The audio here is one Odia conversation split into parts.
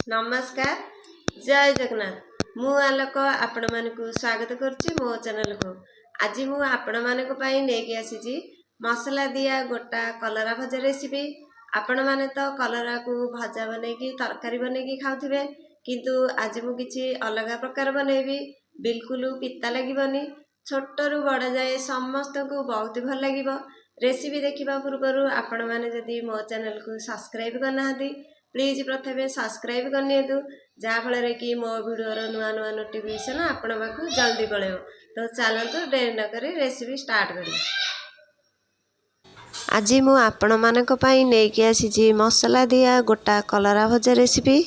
ନମସ୍କାର, ଜୟ ଜଗନ୍ନାଥ। ମୁଁ ଆଲୋକ ଆପଣମାନଙ୍କୁ ସ୍ୱାଗତ କରୁଛି ମୋ ଚ୍ୟାନେଲକୁ। ଆଜି ମୁଁ ଆପଣମାନଙ୍କ ପାଇଁ ନେଇକି ଆସିଛି ମସଲା ଦିଆ ଗୋଟା କଲରା ଭଜା ରେସିପି। ଆପଣମାନେ ତ କଲରାକୁ ଭଜା ବନେଇକି, ତରକାରୀ ବନେଇକି ଖାଉଥିବେ, କିନ୍ତୁ ଆଜି ମୁଁ କିଛି ଅଲଗା ପ୍ରକାର ବନେଇବି। ବିଲକୁଲ ପିତା ଲାଗିବନି, ଛୋଟରୁ ବଡ଼ ଯାଏ ସମସ୍ତଙ୍କୁ ବହୁତ ଭଲ ଲାଗିବ। ରେସିପି ଦେଖିବା ପୂର୍ବରୁ ଆପଣମାନେ ଯଦି ମୋ ଚ୍ୟାନେଲକୁ ସବସ୍କ୍ରାଇବ୍ କରିନାହାନ୍ତି, ପ୍ଲିଜ୍ ପ୍ରଥମେ ସବସ୍କ୍ରାଇବ୍ କରିନିଅନ୍ତୁ, ଯାହାଫଳରେ କି ମୋ ଭିଡ଼ିଓର ନୂଆ ନୂଆ ନୋଟିଫିକେସନ୍ ଆପଣଙ୍କ ପାଖକୁ ଜଲ୍ଦି ପଳେଇବ। ତ ଚାଲନ୍ତୁ, ଡେରି ନକରି ରେସିପି ଷ୍ଟାର୍ଟ କରିବା। ଆଜି ମୁଁ ଆପଣମାନଙ୍କ ପାଇଁ ନେଇକି ଆସିଛି ମସଲା ଦିଆ ଗୋଟା କଲରା ଭଜା ରେସିପି।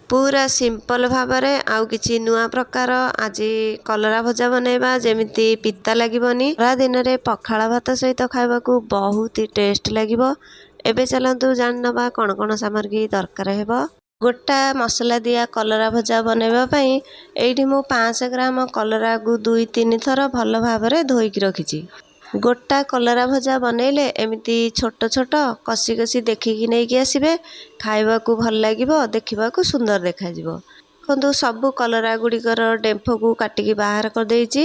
ପୁରା ସିମ୍ପଲ୍ ଭାବରେ ଆଉ କିଛି ନୂଆ ପ୍ରକାର ଆଜି କଲରା ଭଜା ବନେଇବା, ଯେମିତି ପିତା ଲାଗିବନି। ଖରା ଦିନରେ ପଖାଳ ଭାତ ସହିତ ଖାଇବାକୁ ବହୁତ ଟେଷ୍ଟ ଲାଗିବ। ଏବେ ଚାଲନ୍ତୁ ଜାଣିନେବା କ'ଣ କ'ଣ ସାମଗ୍ରୀ ଦରକାର ହେବ। ଗୋଟା ମସଲା ଦିଆ କଲରା ଭଜା ବନେଇବା ପାଇଁ ଏଇଠି ମୁଁ 500 ଗ୍ରାମ କଲରାକୁ 2-3 ଥର ଭଲ ଭାବରେ ଧୋଇକି ରଖିଛି। ଗୋଟା କଲରା ଭଜା ବନେଇଲେ ଏମିତି ଛୋଟ ଛୋଟ କଷି କଷି ଦେଖିକି ନେଇକି ଆସିବେ, ଖାଇବାକୁ ଭଲ ଲାଗିବ, ଦେଖିବାକୁ ସୁନ୍ଦର ଦେଖାଯିବ। ଦେଖନ୍ତୁ, ସବୁ କଲରା ଗୁଡ଼ିକର ଡେମ୍ଫକୁ କାଟିକି ବାହାର କରିଦେଇଛି।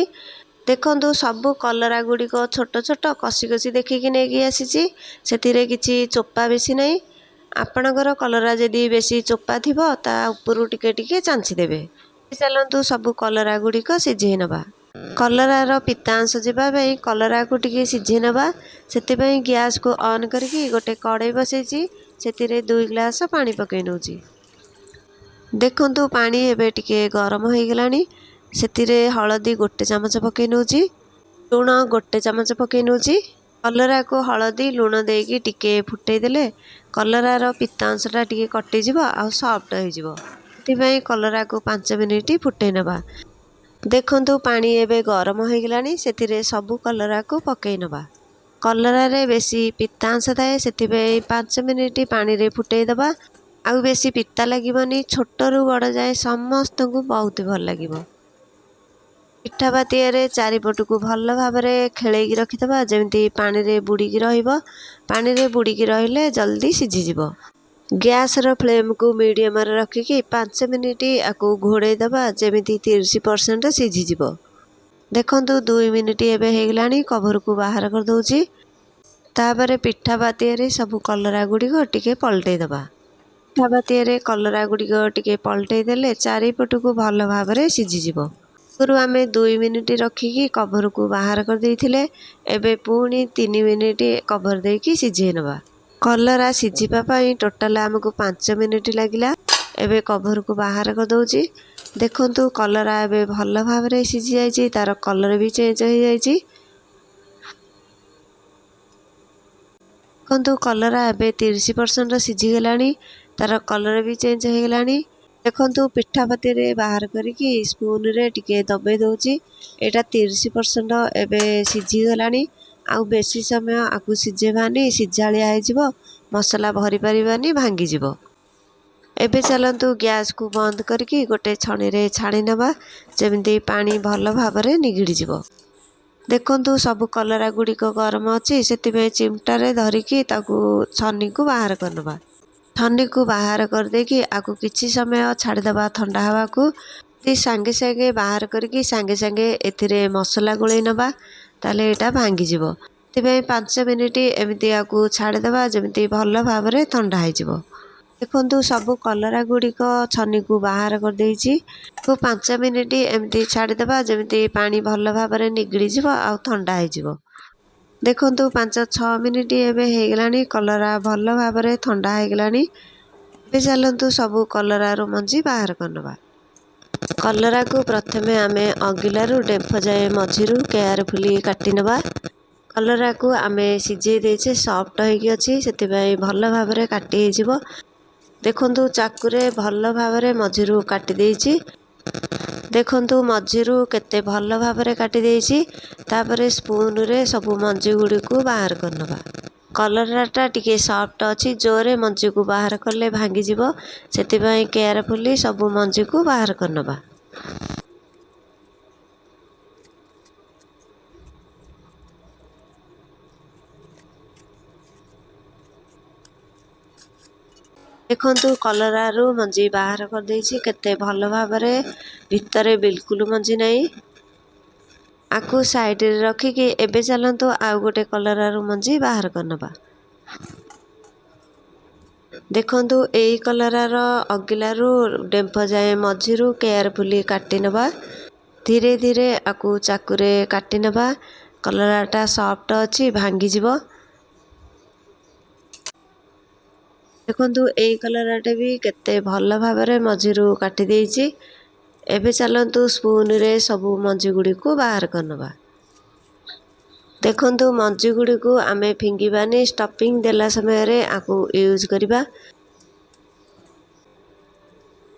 ଦେଖନ୍ତୁ, ସବୁ କଲରା ଗୁଡ଼ିକ ଛୋଟ ଛୋଟ କଷି କଷି ଦେଖିକି ନେଇକି ଆସିଛି, ସେଥିରେ କିଛି ଚୋପା ବେଶୀ ନାହିଁ। ଆପଣଙ୍କର କଲରା ଯଦି ବେଶୀ ଚୋପା ଥିବ, ତା ଉପରୁ ଟିକେ ଟିକେ ଚାଞ୍ଚି ଦେବେ। ଚାଲନ୍ତୁ, ସବୁ କଲରା ଗୁଡ଼ିକ ସିଝେଇ ନେବା। କଲରାର ପିତା ଅଂଶ ଯିବା ପାଇଁ କଲରାକୁ ଟିକେ ସିଝେଇ ନେବା। ସେଥିପାଇଁ ଗ୍ୟାସ୍କୁ ଅନ୍ କରିକି ଗୋଟେ କଡ଼େଇ ବସେଇଛି, ସେଥିରେ 2 ଗ୍ଲାସ୍ ପାଣି ପକାଇ ନେଉଛି। ଦେଖନ୍ତୁ, ପାଣି ଏବେ ଟିକେ ଗରମ ହେଇଗଲାଣି। ସେଥିରେ ହଳଦୀ 1 ଚାମଚ ପକାଇ ନେଉଛି, ଲୁଣ 1 ଚାମଚ ପକାଇ ନେଉଛି। କଲରାକୁ ହଳଦୀ ଲୁଣ ଦେଇକି ଟିକେ ଫୁଟେଇ ଦେଲେ କଲରାର ପିତା ଅଂଶଟା ଟିକେ କଟିଯିବ ଆଉ ସଫ୍ଟ ହେଇଯିବ। ସେଥିପାଇଁ କଲରାକୁ 5 ମିନିଟ୍ ଫୁଟେଇ ନେବା। ଦେଖନ୍ତୁ, ପାଣି ଏବେ ଗରମ ହେଇଗଲାଣି, ସେଥିରେ ସବୁ କଲରାକୁ ପକାଇ ନେବା। କଲରାରେ ବେଶୀ ପିତା ଅଂଶ ଥାଏ, ସେଥିପାଇଁ 5 ମିନିଟ୍ ପାଣିରେ ଫୁଟେଇ ଦେବା। ଆଉ ବେଶୀ ପିତା ଲାଗିବନି, ଛୋଟରୁ ବଡ଼ ଯାଏ ସମସ୍ତଙ୍କୁ ବହୁତ ଭଲ ଲାଗିବ। ପିଠା ପାତିଆରେ ଚାରିପଟକୁ ଭଲ ଭାବରେ ଖେଳେଇକି ରଖିଦେବା, ଯେମିତି ପାଣିରେ ବୁଡ଼ିକି ରହିବ। ପାଣିରେ ବୁଡ଼ିକି ରହିଲେ ଜଲ୍ଦି ସିଝିଯିବ। ଗ୍ୟାସ୍ର ଫ୍ଲେମ୍କୁ ମିଡ଼ିୟମରେ ରଖିକି 5 ମିନିଟ୍ ଆକୁ ଘୋଡ଼େଇ ଦେବା, ଯେମିତି 30% ସିଝିଯିବ। ଦେଖନ୍ତୁ, 2 ମିନିଟ୍ ଏବେ ହେଇଗଲାଣି, କଭରକୁ ବାହାର କରିଦେଉଛି। ତାପରେ ପିଠା ପାତିଆରେ ସବୁ କଲରା ଗୁଡ଼ିକ ଟିକେ ପଲଟେଇ ଦେବା। ପିଠା ପାତିଆରେ କଲରା ଗୁଡ଼ିକ ଟିକେ ପଲଟେଇ ଦେଲେ ଚାରିପଟକୁ ଭଲ ଭାବରେ ସିଝିଯିବ। ଆଗରୁ ଆମେ 2 ମିନିଟ୍ ରଖିକି କଭରକୁ ବାହାର କରିଦେଇଥିଲେ, ଏବେ ପୁଣି 3 ମିନିଟ୍ କଭର ଦେଇକି ସିଝେଇ ନେବା। କଲରା ସିଝିବା ପାଇଁ ଟୋଟାଲ ଆମକୁ 5 ମିନିଟ୍ ଲାଗିଲା। ଏବେ କଭରକୁ ବାହାର କରିଦେଉଛି। ଦେଖନ୍ତୁ, କଲରା ଏବେ ଭଲ ଭାବରେ ସିଝି ଯାଇଛି, ତାର କଲର୍ ବି ଚେଞ୍ଜ ହେଇଯାଇଛି। ଦେଖନ୍ତୁ, କଲରା ଏବେ 30% ସିଝିଗଲାଣି, ତାର କଲର୍ ବି ଚେଞ୍ଜ ହେଇଗଲାଣି। ଦେଖନ୍ତୁ, ପିଠା ପାତିରେ ବାହାର କରିକି ସ୍ପୁନରେ ଟିକେ ଦବେଇ ଦେଉଛି। ଏଇଟା 30% ଏବେ ସିଝିଗଲାଣି। ଆଉ ବେଶୀ ସମୟ ଆକୁ ସିଝେଇବାନି, ସିଝାଳିଆ ହେଇଯିବ, ମସଲା ଭରି ପାରିବାନି, ଭାଙ୍ଗିଯିବ। ଏବେ ଚାଲନ୍ତୁ ଗ୍ୟାସ୍କୁ ବନ୍ଦ କରିକି ଗୋଟେ ଛଣିରେ ଛାଣି ନେବା, ଯେମିତି ପାଣି ଭଲ ଭାବରେ ନିଗିଡ଼ିଯିବ। ଦେଖନ୍ତୁ, ସବୁ କଲରା ଗୁଡ଼ିକ ଗରମ ଅଛି, ସେଥିପାଇଁ ଚିମଟାରେ ଧରିକି ତାକୁ ଛନିକୁ ବାହାର କରିନେବା। ଛନିକୁ ବାହାର କରିଦେଇକି ଆକୁ କିଛି ସମୟ ଛାଡ଼ିଦେବା ଥଣ୍ଡା ହେବାକୁ। ଯଦି ସାଙ୍ଗେ ସାଙ୍ଗେ ବାହାର କରିକି ସାଙ୍ଗେ ସାଙ୍ଗେ ଏଥିରେ ମସଲା ଗୋଳେଇ ନେବା, ତାହେଲେ ଏଇଟା ଭାଙ୍ଗିଯିବ। ସେଥିପାଇଁ 5 ମିନିଟ୍ ଏମିତି ଆକୁ ଛାଡ଼ିଦେବା, ଯେମିତି ଭଲ ଭାବରେ ଥଣ୍ଡା ହେଇଯିବ। ଦେଖନ୍ତୁ, ସବୁ କଲରା ଗୁଡ଼ିକ ଛନିକୁ ବାହାର କରିଦେଇଛି। 5 ମିନିଟ୍ ଏମିତି ଛାଡ଼ିଦେବା, ଯେମିତି ପାଣି ଭଲ ଭାବରେ ନିଗିଡ଼ିଯିବ ଆଉ ଥଣ୍ଡା ହେଇଯିବ। ଦେଖନ୍ତୁ, 5-6 ମିନିଟ୍ ଏବେ ହେଇଗଲାଣି, କଲରା ଭଲ ଭାବରେ ଥଣ୍ଡା ହେଇଗଲାଣି। ଏବେ ଚାଲନ୍ତୁ ସବୁ କଲରାରୁ ମଞ୍ଜି ବାହାର କରିନେବା। କଲରାକୁ ପ୍ରଥମେ ଆମେ ଅଗିଲାରୁ ଡେମ୍ଫ ଯାଏ ମଝିରୁ କେୟାରଫୁଲି କାଟି ନେବା। କଲରାକୁ ଆମେ ସିଝେଇ ଦେଇଛେ, ସଫ୍ଟ ହେଇକି ଅଛି, ସେଥିପାଇଁ ଭଲ ଭାବରେ କାଟି ହେଇଯିବ। ଦେଖନ୍ତୁ, ଚାକୁରେ ଭଲ ଭାବରେ ମଝିରୁ କାଟି ଦେଇଛି। ଦେଖନ୍ତୁ, ମଝିରୁ କେତେ ଭଲ ଭାବରେ କାଟି ଦେଇଛି। ତାପରେ ସ୍ପୁନରେ ସବୁ ମଞ୍ଜି ଗୁଡ଼ିକୁ ବାହାର କରିନେବା। କଲରାଟା ଟିକେ ସଫ୍ଟ ଅଛି, ଜୋରରେ ମଞ୍ଜିକୁ ବାହାର କଲେ ଭାଙ୍ଗିଯିବ, ସେଥିପାଇଁ କେୟାରଫୁଲି ସବୁ ମଞ୍ଜିକୁ ବାହାର କରିନେବା। ଦେଖନ୍ତୁ, କଲରାରୁ ମଞ୍ଜି ବାହାର କରିଦେଇଛି କେତେ ଭଲ ଭାବରେ, ଭିତରେ ବିଲକୁଲ ମଞ୍ଜି ନାହିଁ। ଆକୁ ସାଇଡ଼ରେ ରଖିକି ଏବେ ଚାଲନ୍ତୁ ଆଉ ଗୋଟେ କଲରାରୁ ମଞ୍ଜି ବାହାର କରିନେବା। ଦେଖନ୍ତୁ, ଏଇ କଲରାର ଅଗିଲାରୁ ଡେମ୍ଫ ଯାଏଁ ମଝିରୁ କେୟାରଫୁଲି କାଟି ନେବା। ଧୀରେ ଧୀରେ ଆକୁ ଚାକୁରେ କାଟି ନେବା। କଲରାଟା ସଫ୍ଟ ଅଛି, ଭାଙ୍ଗିଯିବ। ଦେଖନ୍ତୁ, ଏଇ କଲରାଟା ବି କେତେ ଭଲ ଭାବରେ ମଝିରୁ କାଟି ଦେଇଛି। ଏବେ ଚାଲନ୍ତୁ ସ୍ପୁନରେ ସବୁ ମଞ୍ଜି ଗୁଡ଼ିକୁ ବାହାର କରିନେବା। ଦେଖନ୍ତୁ, ମଞ୍ଜି ଗୁଡ଼ିକୁ ଆମେ ଫିଙ୍ଗିବାନି, ଷ୍ଟଫିଂ ଦେଲା ସମୟରେ ଆକୁ ୟୁଜ୍ କରିବା।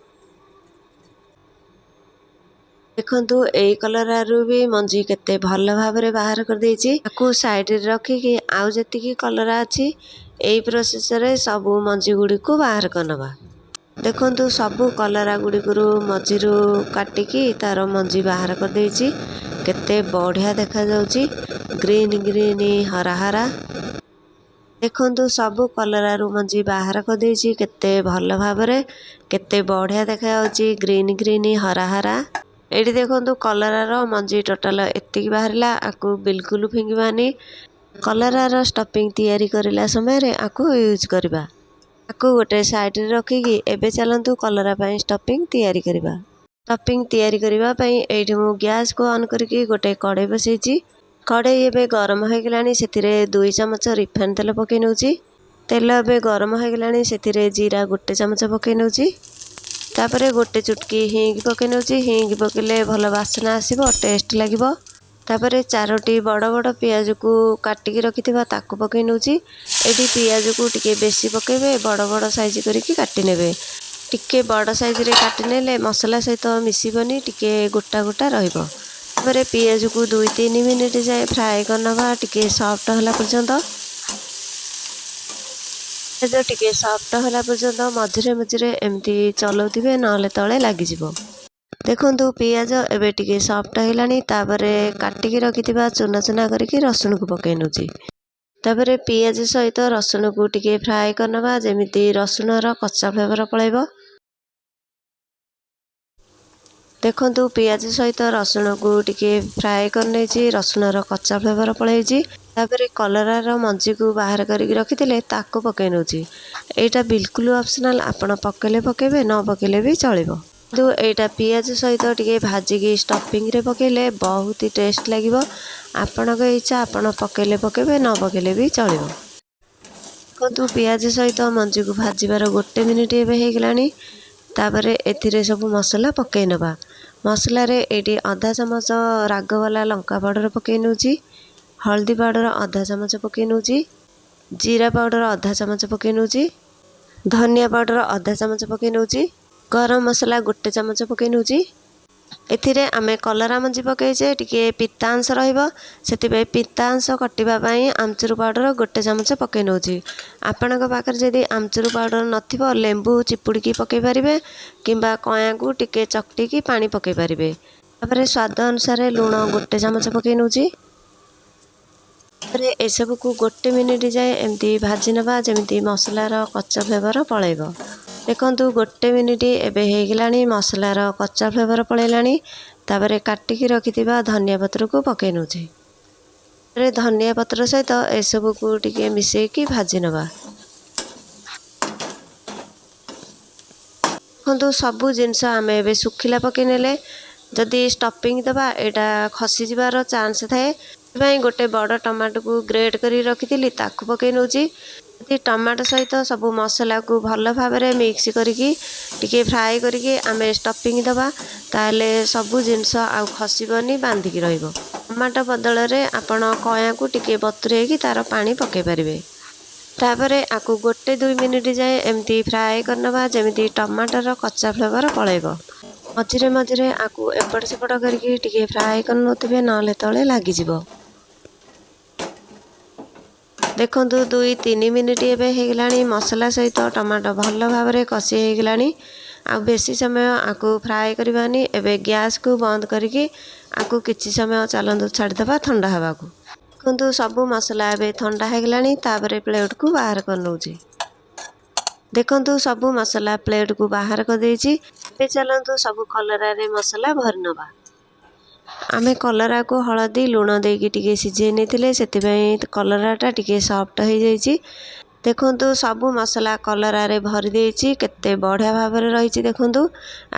ଦେଖନ୍ତୁ, ଏଇ କଲରାରୁ ବି ମଞ୍ଜି କେତେ ଭଲ ଭାବରେ ବାହାର କରିଦେଇଛି। ଆକୁ ସାଇଡ଼ରେ ରଖିକି ଆଉ ଯେତିକି କଲରା ଅଛି, ଏଇ ପ୍ରୋସେସରେ ସବୁ ମଞ୍ଜି ଗୁଡ଼ିକୁ ବାହାର କରିନେବା। ଦେଖନ୍ତୁ, ସବୁ କଲରା ଗୁଡ଼ିକରୁ ମଝିରୁ କାଟିକି ତାର ମଞ୍ଜି ବାହାର କରିଦେଇଛି। କେତେ ବଢ଼ିଆ ଦେଖାଯାଉଛି, ଗ୍ରୀନ୍ ଗ୍ରୀନ୍, ହରା ହରା। ଦେଖନ୍ତୁ, ସବୁ କଲରାରୁ ମଞ୍ଜି ବାହାର କରିଦେଇଛି କେତେ ଭଲ ଭାବରେ, କେତେ ବଢ଼ିଆ ଦେଖାଯାଉଛି, ଗ୍ରୀନ୍ ଗ୍ରୀନ୍, ହରା ହରା। ଏଇଠି ଦେଖନ୍ତୁ, କଲରାର ମଞ୍ଜି ଟୋଟାଲ ଏତିକି ବାହାରିଲା। ଆକୁ ବିଲକୁଲ ଫିଙ୍ଗିବାନି, କଲରାର ଷ୍ଟଫିଂ ତିଆରି କରିଲା ସମୟରେ ଆକୁ ୟୁଜ୍ କରିବା। ଆକୁ ଗୋଟେ ସାଇଡ଼ରେ ରଖିକି ଏବେ ଚାଲନ୍ତୁ କଲରା ପାଇଁ ଷ୍ଟଫିଂ ତିଆରି କରିବା। ଷ୍ଟଫିଂ ତିଆରି କରିବା ପାଇଁ ଏଇଠି ମୁଁ ଗ୍ୟାସ୍କୁ ଅନ୍ କରିକି ଗୋଟେ କଡ଼େଇ ବସେଇଛି। କଡ଼େଇ ଏବେ ଗରମ ହୋଇଗଲାଣି, ସେଥିରେ 2 ଚାମଚ ରିଫାଇନ୍ ତେଲ ପକାଇ ନେଉଛି। ତେଲ ଏବେ ଗରମ ହୋଇଗଲାଣି, ସେଥିରେ ଜିରା 1 ଚାମଚ ପକାଇ ନେଉଛି। ତାପରେ ଗୋଟେ ଚୁଟକି ହିଙ୍ଗ ପକାଇ ନେଉଛି। ହିଙ୍ଗ ପକାଇଲେ ଭଲ ବାସ୍ନା ଆସିବ, ଟେଷ୍ଟ ଲାଗିବ। ତାପରେ 4ଟି ବଡ଼ ବଡ଼ ପିଆଜକୁ କାଟିକି ରଖିଥିବା ତାକୁ ପକାଇ ନେଉଛି। ଏଠି ପିଆଜକୁ ଟିକେ ବେଶୀ ପକାଇବେ, ବଡ଼ ବଡ଼ ସାଇଜ୍ କରିକି କାଟି ନେବେ। ଟିକେ ବଡ଼ ସାଇଜ୍ରେ କାଟି ନେଲେ ମସଲା ସହିତ ମିଶିବନି, ଟିକେ ଗୋଟା ଗୋଟା ରହିବ। ତାପରେ ପିଆଜକୁ 2-3 ମିନିଟ୍ ଯାଏଁ ଫ୍ରାଏ କରିନେବା, ଟିକେ ସଫ୍ଟ ହେଲା ପର୍ଯ୍ୟନ୍ତ। ପିଆଜ ଟିକେ ସଫ୍ଟ ହେଲା ପର୍ଯ୍ୟନ୍ତ ମଝିରେ ମଝିରେ ଏମିତି ଚଲାଉଥିବେ, ନହେଲେ ତଳେ ଲାଗିଯିବ। ଦେଖନ୍ତୁ, ପିଆଜ ଏବେ ଟିକେ ସଫ୍ଟ ହେଲାଣି। ତାପରେ କାଟିକି ରଖିଥିବା ଚୁନା ଚୁନା କରିକି ରସୁଣକୁ ପକାଇ ନେଉଛି। ତାପରେ ପିଆଜ ସହିତ ରସୁଣକୁ ଟିକେ ଫ୍ରାଏ କରିନେବା, ଯେମିତି ରସୁଣର କଞ୍ଚା ଫ୍ଲେଭର ପଳାଇବ। ଦେଖନ୍ତୁ, ପିଆଜ ସହିତ ରସୁଣକୁ ଟିକେ ଫ୍ରାଏ କରିନେଇଛି, ରସୁଣର କଞ୍ଚା ଫ୍ଲେଭର ପଳାଇଛି। ତାପରେ କଲରାର ମଞ୍ଜିକୁ ବାହାର କରିକି ରଖିଥିଲେ ତାକୁ ପକାଇ ନେଉଛି। ଏଇଟା ବିଲକୁଲ ଅପସନାଲ୍, ଆପଣ ପକାଇଲେ ପକାଇବେ, ନ ପକାଇଲେ ବି ଚଳିବ। କିନ୍ତୁ ଏଇଟା ପିଆଜ ସହିତ ଟିକେ ଭାଜିକି ଷ୍ଟଫିଂରେ ପକାଇଲେ ବହୁତ ଟେଷ୍ଟ ଲାଗିବ। ଆପଣଙ୍କ ଇଚ୍ଛା, ଆପଣ ପକାଇଲେ ପକାଇବେ, ନ ପକାଇଲେ ବି ଚଳିବ। ଦେଖନ୍ତୁ, ପିଆଜ ସହିତ ମଞ୍ଜିକୁ ଭାଜିବାର 1 ମିନିଟ୍ ଏବେ ହେଇଗଲାଣି। ତାପରେ ଏଥିରେ ସବୁ ମସଲା ପକାଇ ନେବା। ମସଲାରେ ଏଇଠି ଅଧା ଚାମଚ ରାଗବାଲା ଲଙ୍କା ପାଉଡ଼ର ପକାଇ ନେଉଛି, ହଳଦୀ ପାଉଡ଼ର ଅଧା ଚାମଚ ପକାଇ ନେଉଛି, ଜିରା ପାଉଡ଼ର ଅଧା ଚାମଚ ପକାଇ ନେଉଛି, ଧନିଆ ପାଉଡ଼ର ଅଧା ଚାମଚ ପକାଇ ନେଉଛି, ଗରମ ମସଲା 1 ଚାମଚ ପକାଇ ନେଉଛି। ଏଥିରେ ଆମେ କଲରା ମଞ୍ଜି ପକାଇଛେ, ଟିକେ ପିତା ଅଂଶ ରହିବ, ସେଥିପାଇଁ ପିତା ଅଂଶ କଟିବା ପାଇଁ ଆମଚୁର ପାଉଡ଼ର 1 ଚାମଚ ପକାଇ ନେଉଛି। ଆପଣଙ୍କ ପାଖରେ ଯଦି ଆମଚୁର ପାଉଡ଼ର ନଥିବ, ଲେମ୍ବୁ ଚିପୁଡ଼ିକି ପକାଇ ପାରିବେ କିମ୍ବା କୟାଁକୁ ଟିକେ ଚକଟିକି ପାଣି ପକାଇ ପାରିବେ। ତାପରେ ସ୍ୱାଦ ଅନୁସାରେ ଲୁଣ 1 ଚାମଚ ପକାଇ ନେଉଛି। ତାପରେ ଏସବୁକୁ 1 ମିନିଟ୍ ଯାଏଁ ଏମିତି ଭାଜି ନେବା, ଯେମିତି ମସଲାର କଞ୍ଚା ଫ୍ଲେଭର ପଳାଇବ। ଦେଖନ୍ତୁ, 1 ମିନିଟ୍ ଏବେ ହେଇଗଲାଣି, ମସଲାର କଞ୍ଚା ଫ୍ଲେଭର ପଳାଇଲାଣି। ତାପରେ କାଟିକି ରଖିଥିବା ଧନିଆ ପତ୍ରକୁ ପକାଇ ନେଉଛି। ତାପରେ ଧନିଆ ପତ୍ର ସହିତ ଏସବୁକୁ ଟିକେ ମିଶାଇକି ଭାଜି ନେବା। ଦେଖନ୍ତୁ, ସବୁ ଜିନିଷ ଆମେ ଏବେ ଶୁଖିଲା ପକାଇ ନେଲେ, ଯଦି ଷ୍ଟଫିଂ ଦେବା ଏଇଟା ଖସିଯିବାର ଚାନ୍ସ ଥାଏ। ସେଥିପାଇଁ ଗୋଟେ ବଡ଼ ଟମାଟୋକୁ ଗ୍ରେଟ୍ କରି ରଖିଥିଲି, ତାକୁ ପକାଇ ନେଉଛି। ଯଦି ଟମାଟୋ ସହିତ ସବୁ ମସଲାକୁ ଭଲ ଭାବରେ ମିକ୍ସ କରିକି ଟିକେ ଫ୍ରାଏ କରିକି ଆମେ ଷ୍ଟଫିଂ ଦେବା, ତାହେଲେ ସବୁ ଜିନିଷ ଆଉ ଖସିବନି, ବାନ୍ଧିକି ରହିବ। ଟମାଟୋ ବଦଳରେ ଆପଣ କୟାଁକୁ ଟିକେ ବତୁରେଇକି ତା'ର ପାଣି ପକାଇ ପାରିବେ। ତାପରେ ଆକୁ 1-2 ମିନିଟ୍ ଯାଏଁ ଏମିତି ଫ୍ରାଏ କରିନେବା, ଯେମିତି ଟମାଟୋର କଞ୍ଚା ଫ୍ଲେଭର ପଳାଇବ। ମଝିରେ ମଝିରେ ଆକୁ ଏପଟ ସେପଟ କରିକି ଟିକେ ଫ୍ରାଏ କରିନେଉଥିବେ, ନହେଲେ ତଳେ ଲାଗିଯିବ। ଦେଖନ୍ତୁ, 2-3 ମିନିଟ୍ ଏବେ ହେଇଗଲାଣି, ମସଲା ସହିତ ଟମାଟୋ ଭଲ ଭାବରେ କଷି ହେଇଗଲାଣି। ଆଉ ବେଶୀ ସମୟ ଆକୁ ଫ୍ରାଏ କରିବାନି। ଏବେ ଗ୍ୟାସ୍କୁ ବନ୍ଦ କରିକି ଆକୁ କିଛି ସମୟ ଚାଲନ୍ତୁ ଛାଡ଼ିଦେବା ଥଣ୍ଡା ହେବାକୁ। ଦେଖନ୍ତୁ, ସବୁ ମସଲା ଏବେ ଥଣ୍ଡା ହେଇଗଲାଣି। ତାପରେ ପ୍ଲେଟ୍କୁ ବାହାର କରିନେଉଛି। ଦେଖନ୍ତୁ, ସବୁ ମସଲା ପ୍ଲେଟ୍କୁ ବାହାର କରିଦେଇଛି। ଏବେ ଚାଲନ୍ତୁ, ସବୁ କଲରାରେ ମସଲା ଭରି ନେବା। ଆମେ କଲରାକୁ ହଳଦୀ ଲୁଣ ଦେଇକି ଟିକେ ସିଝେଇ ନେଇଥିଲେ, ସେଥିପାଇଁ କଲରାଟା ଟିକେ ସଫ୍ଟ ହେଇଯାଇଛି। ଦେଖନ୍ତୁ, ସବୁ ମସଲା କଲରାରେ ଭରି ଦେଇଛି। କେତେ ବଢ଼ିଆ ଭାବରେ ରହିଛି ଦେଖନ୍ତୁ।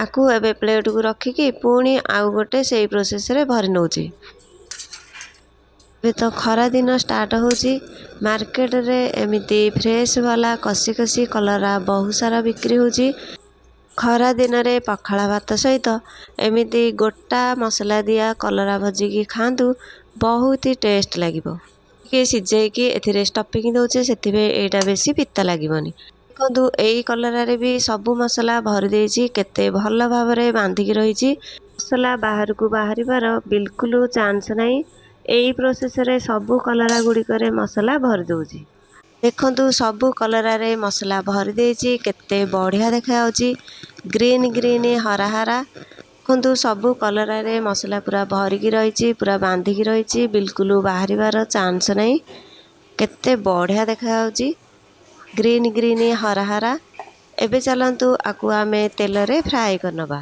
ଆକୁ ଏବେ ପ୍ଲେଟ୍କୁ ରଖିକି ପୁଣି ଆଉ ଗୋଟେ ସେଇ ପ୍ରୋସେସ୍ରେ ଭରି ନେଉଛି। ଏବେ ତ ଖରା ଦିନ ଷ୍ଟାର୍ଟ ହେଉଛି। ମାର୍କେଟରେ ଏମିତି ଫ୍ରେଶ୍ ବାଲା କଷି କଷି କଲରା ବହୁତ ସାରା ବିକ୍ରି ହେଉଛି। ଖରା ଦିନରେ ପଖାଳ ଭାତ ସହିତ ଏମିତି ଗୋଟା ମସଲା ଦିଆ କଲରା ଭଜିକି ଖାଆନ୍ତୁ, ବହୁତ ହି ଟେଷ୍ଟ ଲାଗିବ। ଟିକେ ସିଝେଇକି ଏଥିରେ ଷ୍ଟଫିଂ ଦେଉଛେ, ସେଥିପାଇଁ ଏଇଟା ବେଶୀ ପିତା ଲାଗିବନି। ଦେଖନ୍ତୁ, ଏଇ କଲରାରେ ବି ସବୁ ମସଲା ଭରି ଦେଇଛି। କେତେ ଭଲ ଭାବରେ ବାନ୍ଧିକି ରହିଛି। ମସଲା ବାହାରକୁ ବାହାରିବାର ବିଲକୁଲ ଚାନ୍ସ ନାହିଁ। ଏଇ ପ୍ରୋସେସରେ ସବୁ କଲରା ଗୁଡ଼ିକରେ ମସଲା ଭରି ଦେଉଛି। ଦେଖନ୍ତୁ, ସବୁ କଲରାରେ ମସଲା ଭରି ଦେଇଛି। କେତେ ବଢ଼ିଆ ଦେଖାଯାଉଛି, ଗ୍ରୀନ୍ ଗ୍ରୀନ୍, ହରା ହରା। ଦେଖନ୍ତୁ, ସବୁ କଲରାରେ ମସଲା ପୁରା ଭରିକି ରହିଛି, ପୁରା ବାନ୍ଧିକି ରହିଛି। ବିଲକୁଲ ବାହାରିବାର ଚାନ୍ସ ନାହିଁ। କେତେ ବଢ଼ିଆ ଦେଖାଯାଉଛି, ଗ୍ରୀନ୍ ଗ୍ରୀନ୍, ହରା ହରା। ଏବେ ଚାଲନ୍ତୁ, ଆକୁ ଆମେ ତେଲରେ ଫ୍ରାଏ କରିନେବା।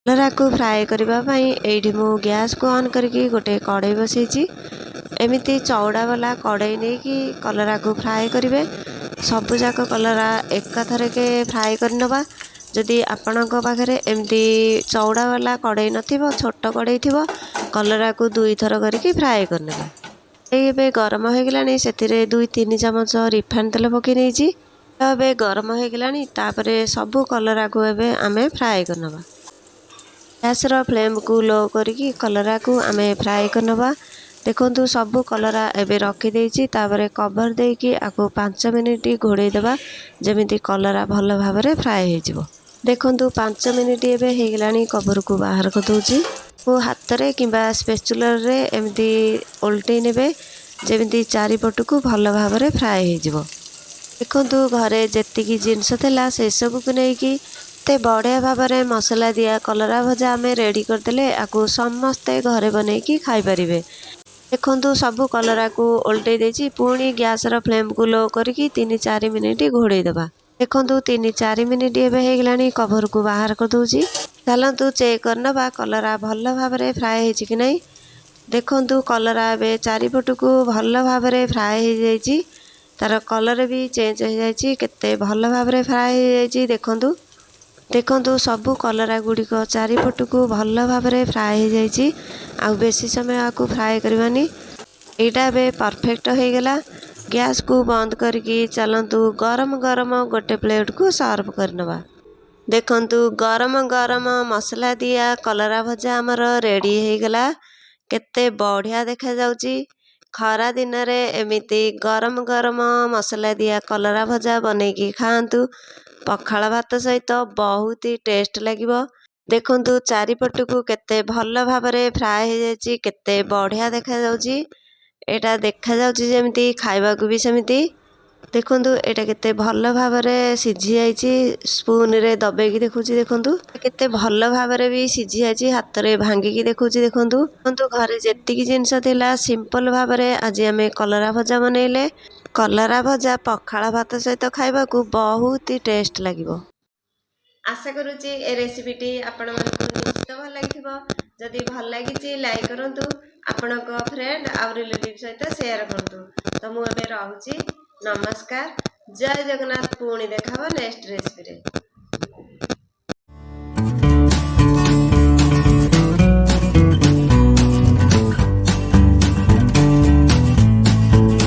କଲରାକୁ ଫ୍ରାଏ କରିବା ପାଇଁ ଏଇଠି ମୁଁ ଗ୍ୟାସ୍କୁ ଅନ୍ କରିକି ଗୋଟେ କଡ଼େଇ ବସେଇଛି। ଏମିତି ଚଉଡ଼ା ବାଲା କଡ଼େଇ ନେଇକି କଲରାକୁ ଫ୍ରାଏ କରିବେ। ସବୁଯାକ କଲରା ଏକାଥରକେ ଫ୍ରାଏ କରିନେବା। ଯଦି ଆପଣଙ୍କ ପାଖରେ ଏମିତି ଚଉଡ଼ା ବାଲା କଡ଼େଇ ନଥିବ, ଛୋଟ କଡ଼େଇ ଥିବ, କଲରାକୁ ଦୁଇଥର କରିକି ଫ୍ରାଏ କରିନେବେ। ଏଇ ଏବେ ଗରମ ହେଇଗଲାଣି। ସେଥିରେ 2-3 ଚାମଚ ରିଫାଇନ୍ ତେଲ ପକାଇ ନେଇଛି। ଏବେ ଗରମ ହେଇଗଲାଣି। ତାପରେ ସବୁ କଲରାକୁ ଏବେ ଆମେ ଫ୍ରାଏ କରିନେବା। ଗ୍ୟାସ୍ର ଫ୍ଲେମ୍କୁ ଲୋ କରିକି କଲରାକୁ ଆମେ ଫ୍ରାଏ କରିନେବା। ଦେଖନ୍ତୁ, ସବୁ କଲରା ଏବେ ରଖିଦେଇଛି। ତାପରେ କଭର୍ ଦେଇକି ଆକୁ 5 ମିନିଟ୍ ଘୋଡ଼େଇ ଦେବା, ଯେମିତି କଲରା ଭଲ ଭାବରେ ଫ୍ରାଏ ହେଇଯିବ। ଦେଖନ୍ତୁ, 5 ମିନିଟ୍ ଏବେ ହେଇଗଲାଣି। କଭରକୁ ବାହାର କରିଦେଉଛି। ହାତରେ କିମ୍ବା ସ୍ପେଚୁଲାରେ ଏମିତି ଓଲଟେଇ ନେବେ, ଯେମିତି ଚାରିପଟକୁ ଭଲ ଭାବରେ ଫ୍ରାଏ ହେଇଯିବ। ଦେଖନ୍ତୁ, ଘରେ ଯେତିକି ଜିନିଷ ଥିଲା ସେସବୁକୁ ନେଇକି ଏତେ ବଢ଼ିଆ ଭାବରେ ମସଲା ଦିଆ କଲରା ଭଜା ଆମେ ରେଡ଼ି କରିଦେଲେ। ଆକୁ ସମସ୍ତେ ଘରେ ବନେଇକି ଖାଇପାରିବେ। ଦେଖନ୍ତୁ, ସବୁ କଲରାକୁ ଓଲଟେଇ ଦେଇଛି। ପୁଣି ଗ୍ୟାସ୍ର ଫ୍ଲେମ୍କୁ ଲୋ କରିକି 3-4 ମିନିଟ୍ ଘୋଡ଼େଇ ଦେବା। ଦେଖନ୍ତୁ, 3-4 ମିନିଟ୍ ଏବେ ହେଇଗଲାଣି। କଭରକୁ ବାହାର କରିଦେଉଛି। ଚାଲନ୍ତୁ, ଚେକ୍ କରିନେବା କଲରା ଭଲ ଭାବରେ ଫ୍ରାଏ ହେଇଛି କି ନାହିଁ। ଦେଖନ୍ତୁ, କଲରା ଏବେ ଚାରିପଟକୁ ଭଲ ଭାବରେ ଫ୍ରାଏ ହେଇଯାଇଛି। ତାର କଲର୍ ବି ଚେଞ୍ଜ ହେଇଯାଇଛି। କେତେ ଭଲ ଭାବରେ ଫ୍ରାଏ ହେଇଯାଇଛି ଦେଖନ୍ତୁ। ଦେଖନ୍ତୁ, ସବୁ କଲରା ଗୁଡ଼ିକ ଚାରିପଟକୁ ଭଲ ଭାବରେ ଫ୍ରାଏ ହେଇଯାଇଛି। ଆଉ ବେଶୀ ସମୟ ଆକୁ ଫ୍ରାଏ କରିବାନି। ଏଇଟା ଏବେ ପରଫେକ୍ଟ ହେଇଗଲା। ଗ୍ୟାସ୍କୁ ବନ୍ଦ କରିକି ଚାଲନ୍ତୁ, ଗରମ ଗରମ ଗୋଟେ ପ୍ଲେଟ୍କୁ ସର୍ଭ କରିନେବା। ଦେଖନ୍ତୁ, ଗରମ ଗରମ ମସଲା ଦିଆ କଲରା ଭଜା ଆମର ରେଡ଼ି ହେଇଗଲା। କେତେ ବଢ଼ିଆ ଦେଖାଯାଉଛି। ଖରା ଦିନରେ ଏମିତି ଗରମ ଗରମ ମସଲା ଦିଆ କଲରା ଭଜା ବନେଇକି ଖାଆନ୍ତୁ। ପଖାଳ ଭାତ ସହିତ ବହୁତ ହି ଟେଷ୍ଟ ଲାଗିବ। ଦେଖନ୍ତୁ, ଚାରିପଟକୁ କେତେ ଭଲ ଭାବରେ ଫ୍ରାଏ ହେଇଯାଇଛି। କେତେ ବଢ଼ିଆ ଦେଖାଯାଉଛି। ଏଇଟା ଦେଖାଯାଉଛି ଯେମିତି, ଖାଇବାକୁ ବି ସେମିତି। ଦେଖନ୍ତୁ, ଏଇଟା କେତେ ଭଲ ଭାବରେ ସିଝି ଯାଇଛି। ସ୍ପୁନରେ ଦବେଇକି ଦେଖୁଛି। ଦେଖନ୍ତୁ, କେତେ ଭଲ ଭାବରେ ବି ସିଝି ଯାଇଛି। ହାତରେ ଭାଙ୍ଗିକି ଦେଖୁଛି ଦେଖନ୍ତୁ। ଦେଖନ୍ତୁ, ଘରେ ଯେତିକି ଜିନିଷ ଥିଲା, ସିମ୍ପଲ୍ ଭାବରେ ଆଜି ଆମେ କଲରା ଭଜା ବନେଇଲେ। କଲରା ଭଜା ପଖାଳ ଭାତ ସହିତ ଖାଇବାକୁ ବହୁତ ଟେଷ୍ଟ ଲାଗିବ। ଆଶା କରୁଛି ଏ ରେସିପିଟି ଆପଣମାନଙ୍କୁ ନିଶ୍ଚିତ ଭଲ ଲାଗିଥିବ। ଯଦି ଭଲ ଲାଗିଛି, ଲାଇକ୍ କରନ୍ତୁ, ଆପଣଙ୍କ ଫ୍ରେଣ୍ଡ ଆଉ ରିଲେଟିଭ୍ ସହିତ ସେୟାର କରନ୍ତୁ। ତ ମୁଁ ଏବେ ରହୁଛି। ନମସ୍କାର, ଜୟ ଜଗନ୍ନାଥ। ପୁଣି ଦେଖା ହେବ ନେକ୍ସଟ ରେସିପିରେ।